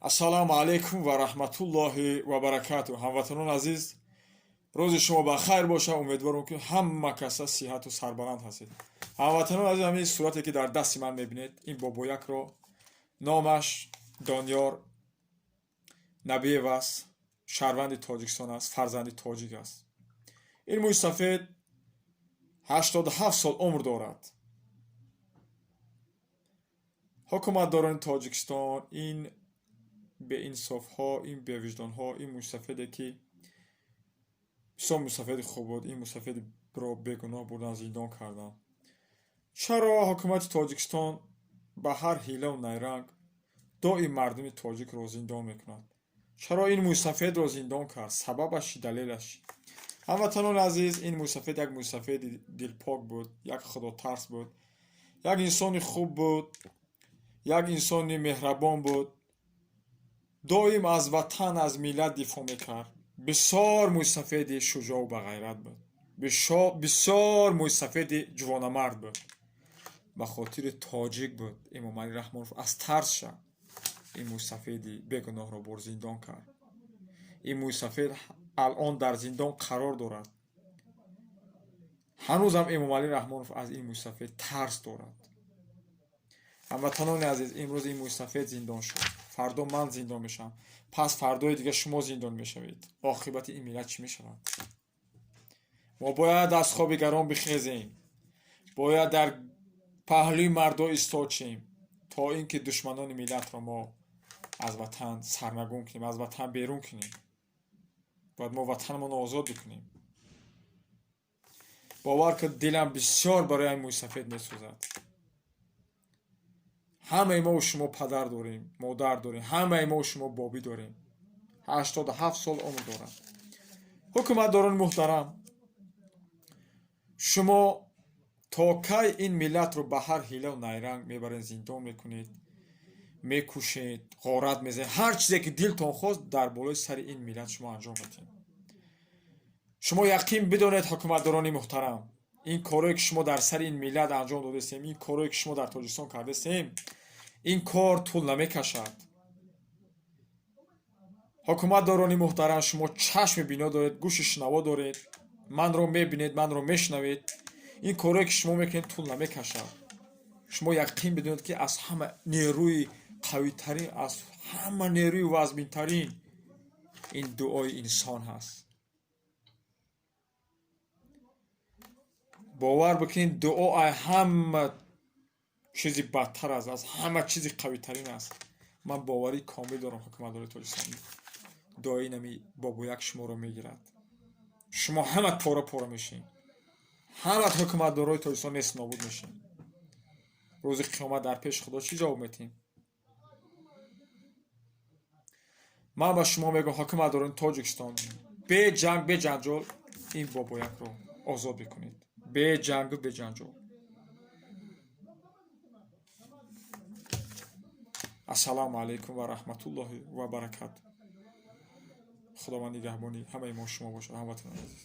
Ассалому алайкум ва раҳматуллоҳи ва баракатуҳ. Ҳамватанон азиз, рӯзи шумо ба хайр боша. Умедворам, ки ҳама каса сиҳату сарбаланд ҳастед. Ҳамватанон азиз, ҳамин сурате, ки дар дасти ман мебинед, ин бобоякро номаш Дониёр Набиев аст, шаҳрванди Тоҷикистон аст, фарзанди тоҷик аст. Ин мӯи сафед 87 сол умр дорад. Ҳукуматдорони Тоҷикистон, ин беинсофҳо, ин бевиҷдонҳо, ин мӯйсафеде, ки бисёр мӯйсафеди хуб буд, ин мӯйсафедро бегуноҳ бурдан, зиндон карданд. Чаро ҳукумати Тоҷикистон ба ҳар ҳилаву найранг доим мардуми тоҷикро зиндон мекунад? Чаро ин мӯйсафедро зиндон кард? Сабабаш чӣ, далелаш чӣ? Ҳамватанони азиз, ин мӯйсафед як мӯйсафеди дилпок буд, як худотарс буд, як инсони хуб буд, як инсони меҳрабон буд, доим аз ватан, аз миллат дифоъ мекард. Бисёр мӯйсафеди шуҷоъу бағайрат буд, бисёр мӯйсафеди ҷувонамард буд. Ба хотири тоҷик буд, Эмомалӣ Раҳмонов аз тарсша ин мӯйсафеди бегуноҳро бор зиндон кард. Ин мӯйсафед алон дар зиндон қарор дорад. Ҳанӯзам Эмомалӣ Раҳмонов аз ин мӯйсафед тарс дорад. Ҳамватанони азиз, имрӯз ин мӯйсафед зиндон шуд, фардо ман зиндон мешавам, пас фардои дигар шумо зиндон мешавед. Оқибати ин миллат чӣ мешавад? Мо бояд аз хоби гарон бихезем, бояд дар паҳлӯи мардо истод шем, то ин ки душманони миллатро мо аз ватан сарнагун кунем, аз ватан берун кунем. Бояд мо ватанамонро озод бикунем. Бовар кун, дилам бисёр барои ин мӯйсафед месӯзад. Ҳамаи мову шумо падар дорем, модар дорем, ҳамаи мову шумо бобӣ дорем. 87 сол умр дорад. Ҳукуматдорони муҳтарам, шумо то кай ин миллатро ба ҳар ҳилаву найранг мебаред, зиндон мекунед, мекушед, ғорат мезанед, ҳар чизе ки дилтон хост, дар болои сари ин миллат шумо анҷом медиҳед? Шумо яқин бидонед, ҳукуматдорони муҳтарам, ин корое, ки шумо дар сари ин миллат анҷом додастем, ин корое, ки шумо дар Тоҷикистон кардастем, ин кор тӯл намекашад. Ҳукуматдорони муҳтарам, шумо чашми бино доред, гӯши шунаво доред, манро мебинед, манро мешунавед. Ин корое, ки шумо мекунед, тӯл намекашад. Шумо яқин бидонед, ки аз ҳама нерӯи қавитарин, аз ҳама нерӯи вазминтарин ин дуои инсон ҳаст. Бовар бикунед, дуо ай ҳама чизи бадтар аст, аз ҳама чизи қавитарин аст. Ман боварии комил дорам, ҳукуматдори Тоҷикистон, дуои нами бобояк шуморо мегирад. Шумо ҳама пора пора мешед, ҳама ҳукуматдорои Тоҷикистон нест нобуд мешед. Рӯзи қиёмат дар пеши Худо чӣ ҷавоб метиҳем? Ман ба шумо мегӯям, ҳукуматдорони Тоҷикистон, бе ҷанг, бе ҷанҷол ин бобоякро озод бикунед, бе ҷангу бе ҷанҷол. Ассалому алайкум ва раҳматуллоҳи ва баракату. Худованд нигаҳбони ҳамаи мо шумо бошад, ҳамватанони азиз.